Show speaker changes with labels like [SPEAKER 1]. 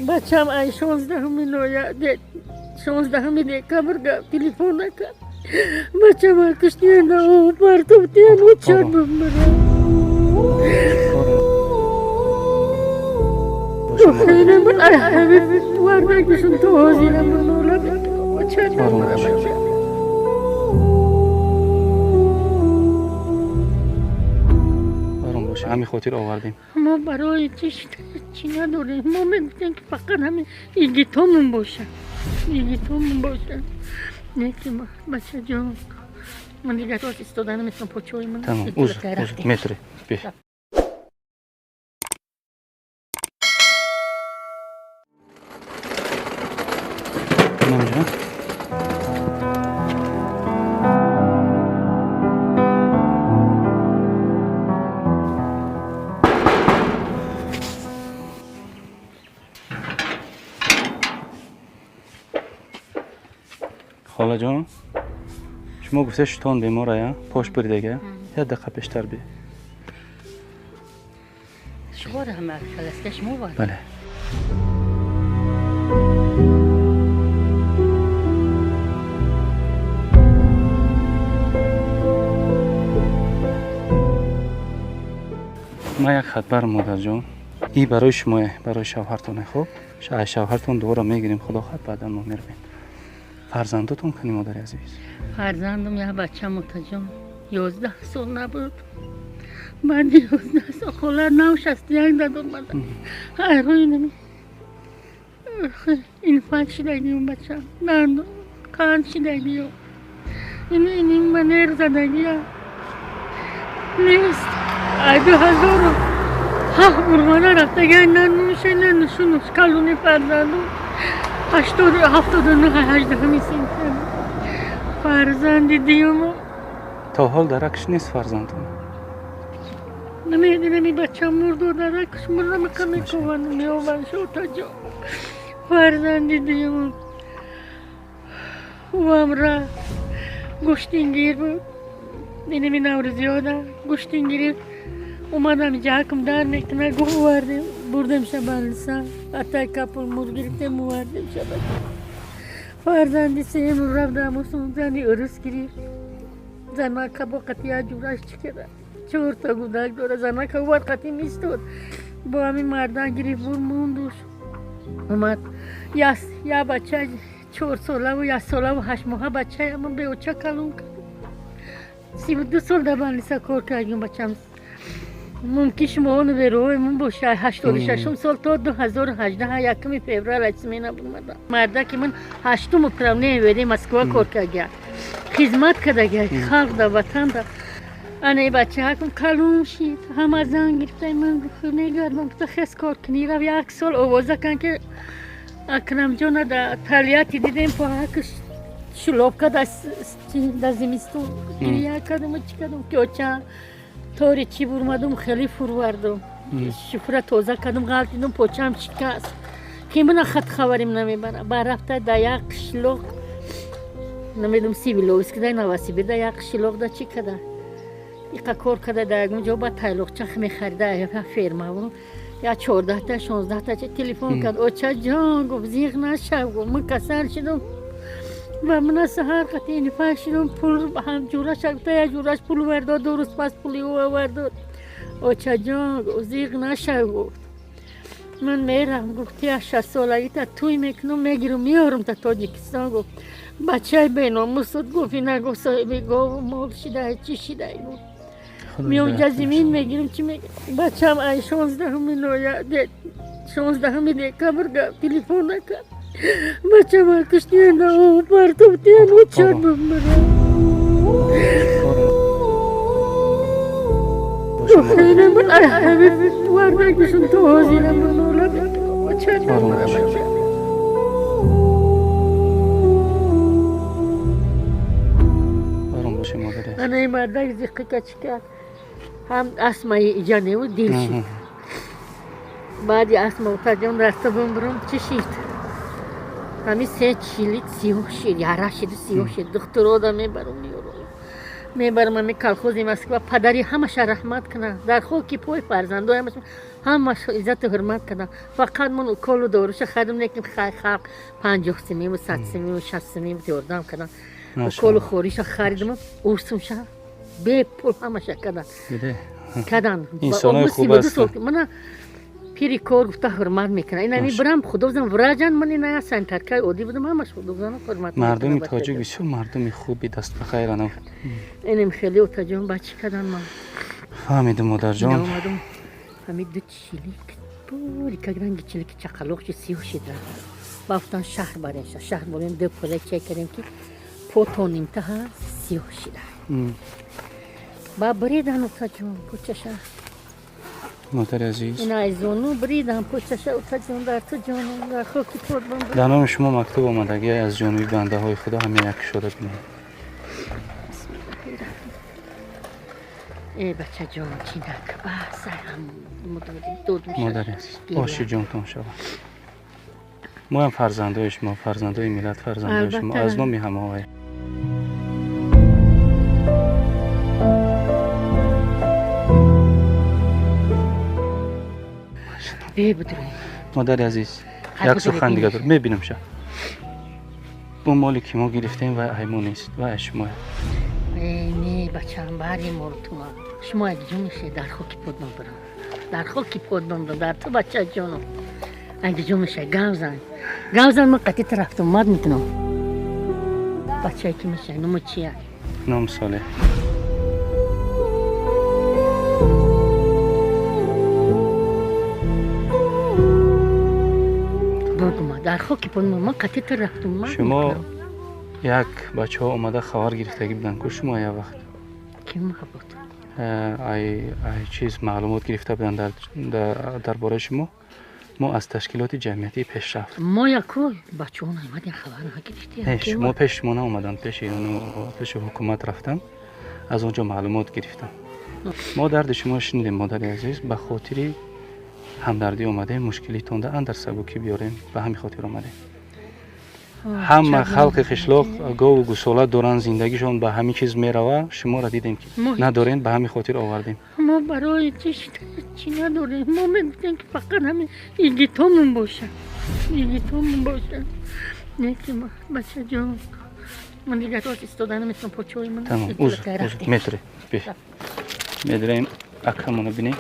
[SPEAKER 1] Бачам ай 16 декабр телефон накард. Бачам куштиян, партофтиян, учад бумбара.
[SPEAKER 2] Ором бош, ҳамин хотир овардем.
[SPEAKER 1] Мо барои чӣ надорем. Мо мегуфтем, ки фақат ҳамин игитомон боша, игитомон боша. Не ки бачаҷон, ман дигар рост истода наметавонам, почои ман.
[SPEAKER 2] Тамом, узр, узр, метре бе. Инамҷа. Холаҷон, шумо гуфта шутон беморая, пош буридага, як дақиқа пештар би.
[SPEAKER 1] Шуморо ҳама каласка шумо вар.
[SPEAKER 2] Бале. Ман як хатбар, модарҷон, и барои шумое, барои шавҳартоне. Хуб, шавҳартон дуоро мегирем, худо хоҳад, баъдан мо меравем. Фарзандотон кани, модари азиз?
[SPEAKER 1] Фарзандам як бача, мутаҷон, 11 сол набуд. Баъди 11 сол хола нав 61 дад омада. Ҳайрон, инфаркт шидагиам бачам, қанд шидагиам, ини манер задагия нест. Ай 2007 бурмана рафтага, на нӯше, на нушунуш. Калони фарзандум 79, 18-уми сентябр. Фарзанди дуюму
[SPEAKER 2] То ҳол даракш нест фарзандтон?
[SPEAKER 1] Намедонам, бачам мурду, даракш мурда, мековану меован шотаҷон. Фарзанди дуюму ӯамра гӯштингир буд, инами Наврӯзиёда гӯштин гирифт, омадам, ҷакм дар мекуна, гуфт, овардем, бурдем шабалиса, атай капул мур гирифтем, овардем шаба. Фарзанди сеюм рафтам, зани урус гирифт, занака бо қати як ҷураш чӣ кара, чорта гудак дора, занака овард, қати мистод, бо ҳамин мардан гирифт, бур, мондуш, омад. Я бача 4 солаву 1 солаву 8 моҳа бачаям беоча калон кард. 32 сол дар балниса кор кардем, бачам. Мумкин шумоҳону бероҳои боша. 86-ум сол то 2018, 1-уми феврал смена бумада. Мардаки ман ҳаштум управление МВД Москва кор кардия, хизмат кардагия халқ да, ватан да. Ана бачаҳакум калон шид, ҳама зан гирифта, ман мегардам, гуфта, хес кор кунӣ, рав, як сол овоза кан, ки Акрамҷона да Тольятти дидем, поҳакш шулобка да зимистон. Гирия кардам, чӣ кардам, ки оча тори чӣ бурмадум, хеле фурвардум, шуфра тоза кардум, ғалтидум, почаам шикаст, ки мана хат хабарим намебара. Ба рафта да як қишлоқ, намедум, Сивиловск да, Новосибир да, як қишлоқ да чӣ када, иқа кор када, да ягон ҷо ба тайлоқча мехарида, фермаву я 14-та, 16-та телефон кард: «Очаҷон, — гуфт, — зиғ нашав, — гуфт, — ман касал шудум ва мана саҳар қати инфаркт шудум». Пул ҳам ҷураш гуфта, як ҷураш пул вардод, 2 рӯз пас пули ӯ овардод. «Очаҷон, — гуфт, — зиғ нашав, — гуфт, — ман мерам, — гуфт, — ти аз 6 солагита тӯй мекунам, мегирам, меорам та Тоҷикистон», гуфт. «Бачаи беномусуд, — гуфт, — ина, — гуфт, — соҳиби гову мол шидай, чӣ шидай», — гуфт, — «меонҷа зимин мегирам, чӣ мегирам». Бачам ай 16-уми декабр телефон накард. Бачам куштиян, партофтиян, учад бумбара. То ҳозирам учад бумбара.
[SPEAKER 2] Ором бошед, модари.
[SPEAKER 1] Анаи мардак зиққи чӣ кард, ҳам астмаи иҷаневу дил шид. Баъди астма, отаҷон, рафта бумбурум, чӣ шид, ҳамин се чилит сиёҳ шид, яра шиду сиёҳ шид. Духтурода мебарум, меёрум. Мебарам ами колхози Москва, падари ҳамаша раҳмат кунад, дар хоки пои фарзандои ҳамаша иззату ҳурмат кунад. Фақат ман уколу доруша харидам, лекин халқ 50 симиву 100 симиву 60 симиву ёрдам кардам. Уколу хориша харидам, урсумша бепул ҳамаша кардам. Кадан.
[SPEAKER 2] Инсонои хуб ҳастанд.
[SPEAKER 1] Мана пири кор гуфта ҳурмат мекунад. Ина мебарам, худо зан врачан, ман ина санитаркаи оддӣ будам, ҳамаш худо зан ҳурмат.
[SPEAKER 2] Мардуми тоҷик бисёр мардуми хуби дастбахайранд.
[SPEAKER 1] Инем хеле, отаҷон, ба чӣ кадан ман.
[SPEAKER 2] Фаҳмидум, модарҷон.
[SPEAKER 1] Омадум, ҳами ду чилик пури как ранги чилики чақалоқ чи сиёҳ шид рафт. Бафтан шаҳр барем, шаҳр бурем, ду пула чай кардем, ки по нимтаҳа сиёҳ шида. Ба бридан, отаҷон, почаша.
[SPEAKER 2] Модари азиз.
[SPEAKER 1] Ина айзону бридан почаша, отаҷон, дар ту ҷону, дар хоки подбам.
[SPEAKER 2] Дар номи шумо мактуб омадагӣ аз ҷониби бандаҳои худо, ҳамин як кушода бинед.
[SPEAKER 1] Э, бачаҷон, чӣ нак бас ҳам дод.
[SPEAKER 2] Модари азиз, оши ҷонтон шавад. Моям фарзандои шумо, фарзандои миллат, фарзандои шумо, аз номи ҳамаҳое. Модари азиз, як сухан дига дор мебинам ша. Бо моле ки мо гирифтем, вай ай мо нест, вай ай шумоя.
[SPEAKER 1] Не, бачаам, бари мортума. Шумо якҷо мешед, дар хоки подман бирам. Дар хоки подман бирам, дар ту, бачаҷону. Якҷо мешед, гавзан. Гавзан, ман қатъи рафту мад мекунам. Бачае ки мешед, ному чия?
[SPEAKER 2] Ном Солеҳ.
[SPEAKER 1] Бугума, дар хоки подман, ман қатъи рафту мад.
[SPEAKER 2] Шумо як бачаҳо омада хабар гирифтагӣ буданд ку шумо як вақт.
[SPEAKER 1] Ким буд?
[SPEAKER 2] Ай чиз маълумот гирифта буданд дар бораи шумо. Мо аз ташкилоти ҷамъиятии пешрафт.
[SPEAKER 1] Мо яку бачаҳо наомадем, хабар нагирифтем.
[SPEAKER 2] Не, шумо пеши шумо наомаданд, пеши пеши ҳукумат рафтам, аз он ҷо маълумот гирифтам. Мо дарди шумо шунидем, модари азиз, ба хотири ҳамдардӣ омадем, мушкилитонда андар сабукӣ биёрем, ба ҳамин хотир омадем. Ҳама халқи қишлоқ гову гусола доранд, зиндагишон ба ҳамин чиз мерава, шуморо дидем ки надорем, ба ҳамин хотир овардем.
[SPEAKER 1] Мо барои чӣ надорем? Мо мегуфтем, ки фақат ҳамин игитомон бошад, игитомон бошад. Не ки бачаҷон, ман дигар рост истода наметавонам, почои ман.
[SPEAKER 2] Тамом, узр, узр, метре медраем, акамона бинем.